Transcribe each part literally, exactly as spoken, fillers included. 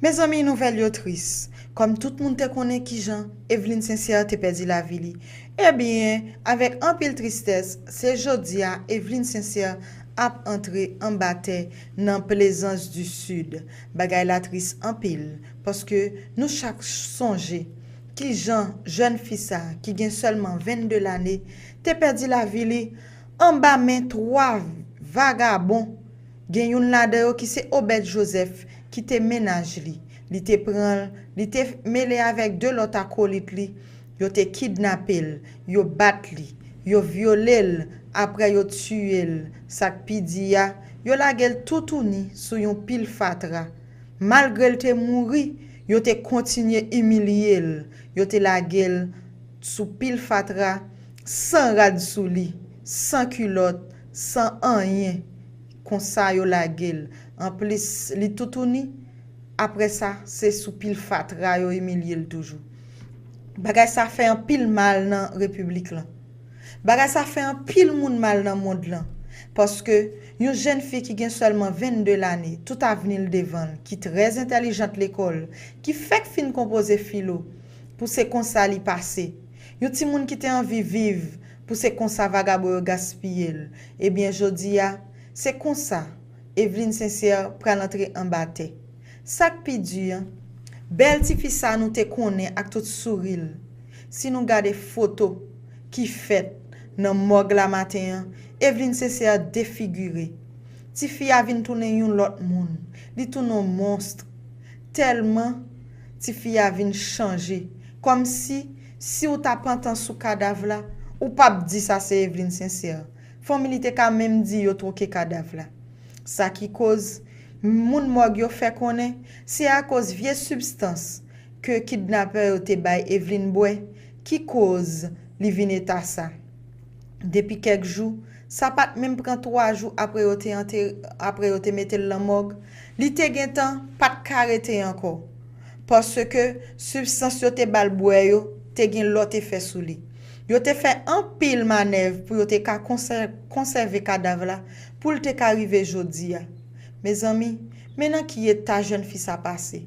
Mezanmi, nouvèl yo tris. Kòm tout moun te konnen kijan Eveline Sincère te pèdi lavi li, ebyen, avèk anpil tristès, se jodi a Eveline Sincère ap antre anba tè nan Plaisance du Sud. Bagay la tris anpil, paske nou chak sonje kijan jèn fi sa ki gen sèlman vennde lane te pèdi lavi li anba men twa vagabon. Gen youn ladan yo ki se Obed Joseph, ki te mennaj li. Li te pran l, li te mele avèk de lòt akolit li. Yo te kidnape l, yo bat li, yo vyole l, apre yo tiye l. Sa k pi di a, yo lage l toutouni sou yon pil fatra. Malgre l te mouri, yo te kontinye imilye l. Yo te lage l sou pil fatra, san rad sou li, san kilòt, san anyen. Konsa yo lage l. Anplis, li toutouni. Apre sa, se sou pil fatra yo imilye l toujou. Bagay sa fè anpil mal nan repiblik lan. Bagay sa fè anpil moun mal nan mond lan. Paske yon jèn fi ki gen sèlman vennde lane, tout avni l devan l, ki trè entèlijant lekòl, ki fèk fin konpoze filo, pou se konsa li pase. Yon timoun ki te anvi viv, pou se konsa vagabon yo gaspiye l. Ebyen, jodi a, se konsa Eveline Sincère pral antre anba tè. Sa k pi di a, bèl tifi sa nou te konnen ak tout souri l. Si nou gade foto ki fèt nan mòg la maten an, Eveline Sincère defigire. Tifi a vin tounen yon lòt moun. Li tounen yon mons. Tèlman tifi a vin chanje. Kòmsi, si w t ap antan sou kadav la, ou p ap di sa se Eveline Sincère. Fanmi li te ka menm di yo twoke kadav la. Sa ki koz moun mòg yo fè konnen se akoz vye sibstans ke kidnapè yo te bay Eveline bwè ki koz li vin eta sa. Depi kèk jou, sa pa t menm pran twa jou apre yo te antere, apre yo te mete l nan mòg, li te gentan pa t ka rete ankò. Paske sibstans yo te ba l bwè yo te gen lòt efè sou li. Yo te fè anpil manèv pou yo te ka konsè-, konsève kadav la pou l te ka rive jodi a. Mezanmi, men nan ki eta jèn fi sa pase.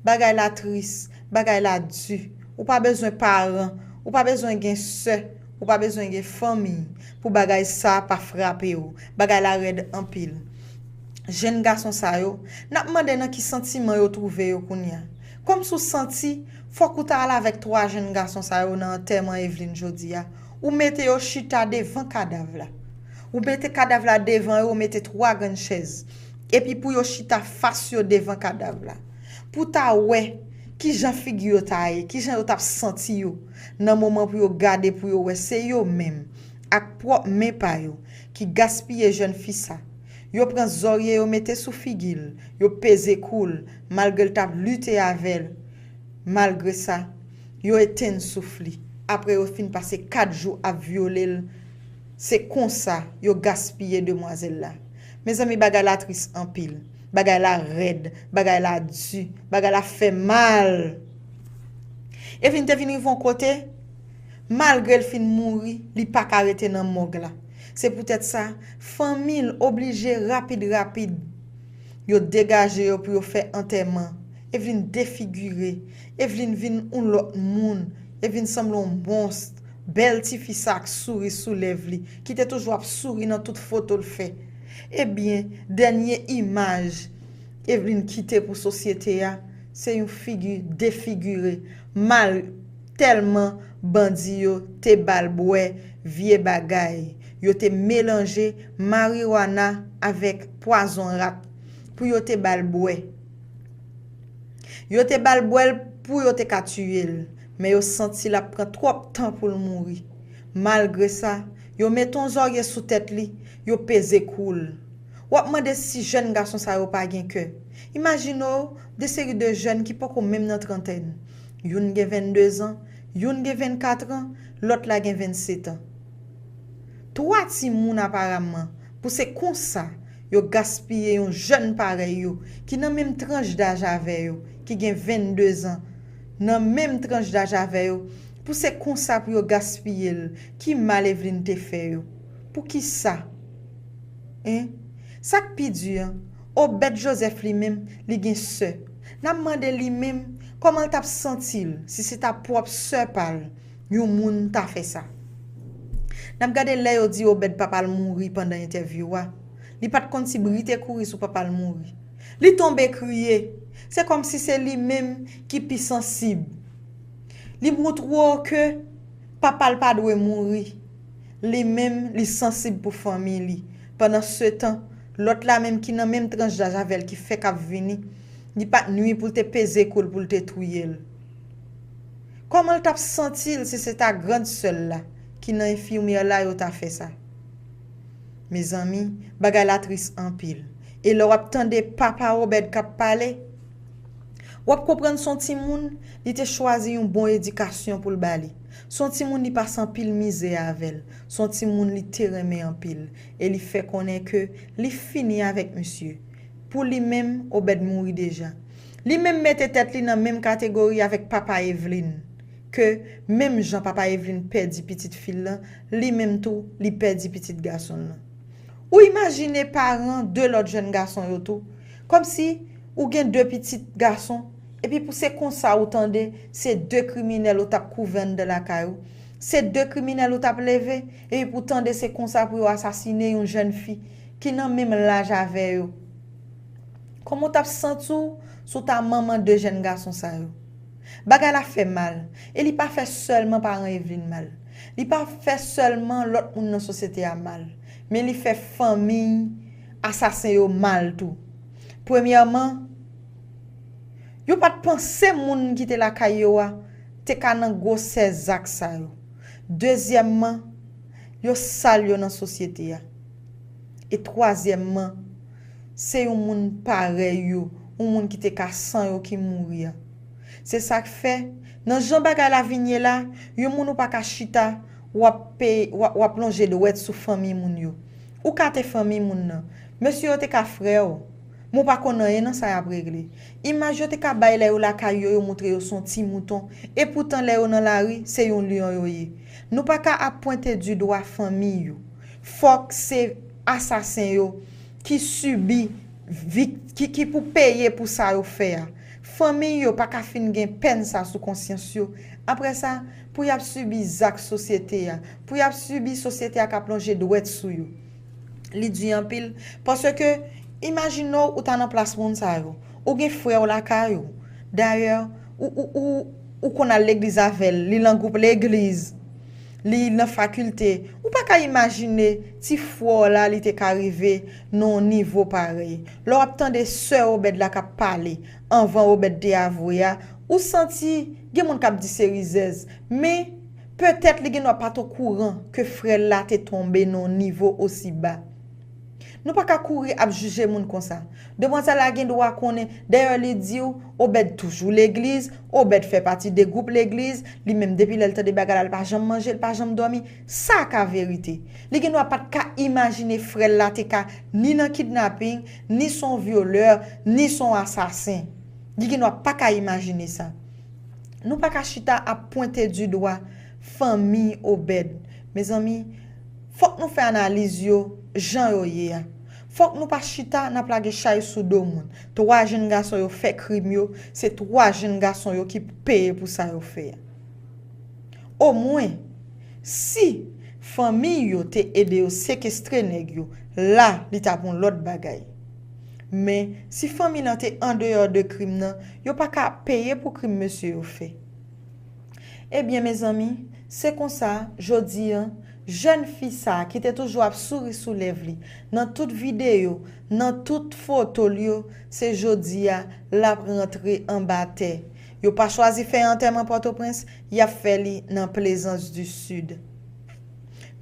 Bagay la tris, bagay la di. Ou pa bezwen paran, ou pa bezwen gen sè, ou pa bezwen gen fanmi pou bagay sa pa frape w. Bagay la rèd anpil. Jèn gason sa yo, n ap mande nan ki santiman yo twouve yo kounye a. Kòmsi w santi fòk ou ta al avèk twa jèn gason sa yo nan antèman Eveline jodi a. Ou mete yo chita devan kadav la. Ou mete kadav la devan yo, ou mete twa grenn chèz. Epi pou yo chita fas yo devan kadav la. Pou ta wè kijan figi yo ta ye, kijan yo t ap santi yo nan moman pou yo gade pou yo wè se yo menm ak pwòp men pa yo ki gaspiye jèn fi sa. Yo pran zòrye yo mete sou figi l, yo peze kou l, malgre l t ap lite avè l. Malgre sa, yo etenn souf li. Apre yo fin pase kat jou ap vyole l, se konsa yo gaspiye demwazèl la. Mezanmi, bagay la tris anpil. Bagay la rèd, bagay la di, bagay la fè mal. Eveline te vin rive yon kote, malgre l fin mouri, li pa ka rete nan mòg la. Se poutèt sa, fanmi l oblije rapid rapid. Yo degaje yo pou yo fè antèman. Eveline defigire. Eveline vin yon lòt moun. Eveline sanble yon mons. Bèl tifi sa ak souri sou lèv li, ki te toujou ap souri nan tout foto l fè. Ebyen, dènye imaj Eveline kite pou sosyete a, se yon figi defigire, mal tèlman bandi yo te ba l bwè vye bagay. Yo te melanje mariwana avèk pwazon rat pou yo te ba l bwè. Yo te ba l bwè l pou yo te ka tiye l, men yo santi l ap pran twòp tan pou l mouri. Malgre sa, yo mete yon zòrye sou tèt li, yo peze kou l. W ap mande si jèn gason sa yo pa gen kè. Imajine w de seri de jèn ki poko menm nan trantèn. Youn gen vennde zan, youn gen vennkat an, lòt la gen vennset an. Twa timoun aparamman, pou se konsa yo gaspiye yon jèn parèy yo, ki nan menm tranch daj avè yo, ki gen vennde zan, nan menm tranch daj avè yo, pou se konsa pou yo gaspiye l, ki mal Eveline te fè yo? Poukisa? Hein? Sa k pi di an, Obed Joseph li menm, li gen sè. N ap mande li menm kòman l t ap santi l si se ta pwòp sè pa l yon moun ta fè sa. N ap gade lè yo di Obed papa l mouri pandan entèvyou a. Li pa t konn si bri te kouri sou papa l mouri. Li tonbe kriye. Se kòmsi se li menm ki pi sansib. Li montre w ke papa l pa dwe mouri. Li menm, li sansib pou fanmi li. Pandansetan, lòt la menm ki nan menm tranch daj avè l ki fèk ap vini, li pa t nwi pou l te peze kou l pou l te touye l. Kòman l t ap santi l si se ta grann sè l la ki nan enfimyè la yo ta fè sa? Mezanmi, bagay la tris anpil. E lè w ap tande papa Obed k ap pale, w ap konprann se yon timoun li te chwazi yon bon edikasyon pou l ba li. Se yon timoun li pase anpil mizè avè l. Se yon timoun li te renmen anpil. E li fè konnen ke li fini avèk misye. Pou li menm, Obed mouri deja. Li menm mete tèt li nan menm kategori avèk papa Evelyn. Ke menm jan papa Evelyn pèdi pitit fi l lan, li menm tou, li pèdi pitit gason l lan. Ou imajine paran de lòt jèn gason yo tou. Kòmsi ou gen de pitit gason, epi pou se konsa ou tande, se de kriminèl ou t ap kouvè anndan lakay ou. Se de kriminèl ou t ap leve, epi pou tande se konsa pou yo asasine yon jèn fi ki nan menm laj avè yo. Kòman w t ap santi w si w ta manman de jèn gason sa yo? Bagay la fè mal, e li pa fè sèlman paran Evelyn mal. Li pa fè sèlman lòt moun nan sosyete a mal, men li fè fanmi asasen yo mal tou. Premyèman, yo pa t panse moun ki te lakay yo a te ka nan gwosè zak sa yo. Dezyèmman, yo sal yo nan sosyete a. E twazyèmman, se yon moun parèy yo, yon moun ki te ka san yo ki mouri a. Se sa k fè, nan jan bagay la vin ye la, yon moun ou pa ka chita, w ap pe, w ap, w ap lonje dwèt sou fanmi moun yo. Ou kate fanmi moun nan. Mesye yo te ka frè w, men w pa konn anyen nan sa y ap regle. Imaj yo te ka bay lè yo lakay yo, yo montre yo se yon ti mouton, epoutan lè yo nan lari, se yon lyon yo ye. Nou pa ka ap pwente di dwa fanmi yo. Fòk se asasen yo ki sibi, vik-, ki, ki pou peye pou sa yo fè a. Fanmi yo pa ka fin gen pèn sa sou konsyans yo. Apre sa, pou y ap sibi zak sosyete a, pou y ap sibi sosyete a k ap lonje dwèt sou yo. Li di anpil, paske imajine w ou ta nan plas moun sa yo. Ou gen frè w lakay ou. Dayè, ou, ou, ou, ou konn al legliz avè l, li nan gwoup legliz, li nan fakilte. Ou pa ka imajine ti frè w la li te ka rive nan yon nivo parèy. Lè w ap tande sè Obed la k ap pale anvan Obed te avwe a, ou santi gen moun k ap di se rizèz. Men, petèt li gendwa pa t okouran ke frè l la te tonbe nan yon nivo osi ba. Nou pa ka kouri ap jije moun konsa. Demwazèl la gendwa konnen, dayè li di w, Obed toujou legliz, Obed fè pati de gwoup legliz, li menm depi lè l tande bagay la, l pa janm manje, l pa janm dòmi. Sa ka verite. Li gendwa pa t ka imajine frè l la te ka ni nan kidnaping, ni se yon vyolè, ni se yon asasen. Li gendwa pa ka imajine sa. Nou pa ka chita ap pwente di dwa fanmi Obed. Mezanmi, fòk nou fè analiz yo jan yo ye a. Fòk nou pa chita n ap lage chay sou do moun. Twa jèn gason yo fè krim yo, se twa jèn gason yo ki pou peye pou sa yo fè a. Omwen, si fanmi yo te ede yo sekestre nèg yo, la li t ap yon lòt bagay. Men, si fanmi lan te andeyò de krim nan, yo pa ka ap peye pou krim mesye yo fè. Ebyen, mezanmi, se konsa, jodi a, jèn fi sa a ki te toujou ap souri sou lèv li, nan tout videyo, nan tout foto l yo, se jodi a, l ap rantre anba tè. Yo pa chwazi fè antèman Pòtoprens, y ap fè li nan Plaisance du Sud.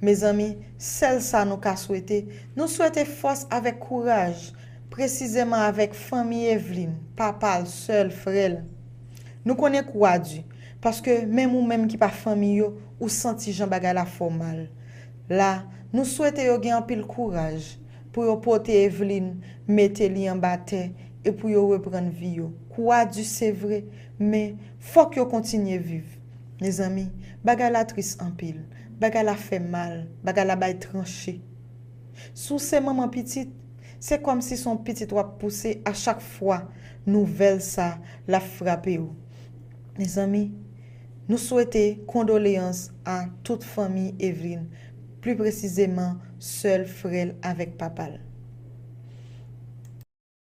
Mezanmi, sèl sa nou ka swete, nou swete fòs avèk kouraj, presizèman avèk fanmi Evelyn, papa l, sè l, frè l. Nou konnen kou a di, paske menm ou menm ki pa fanmi yo, ou santi jan bagay la fè w mal. La, nou swete yo gen anpil kouraj pou yo pote Evelyn, mete li anba tè, e pou yo reprann vi yo. Kou a di, se vre, men fòk yo kontinye viv. Mezanmi, bagay la tris anpil. Bagay la fè mal. Bagay la bay tranche. Si w se manman pitit, Se kòmsi se yon pitit w ap pouse a chak fwa nouvèl sa l ap frape w. Mezanmi, nou swete kondoleyans a tout fanmi Evelyn, pli presizeman sè l, frè l avèk papa l.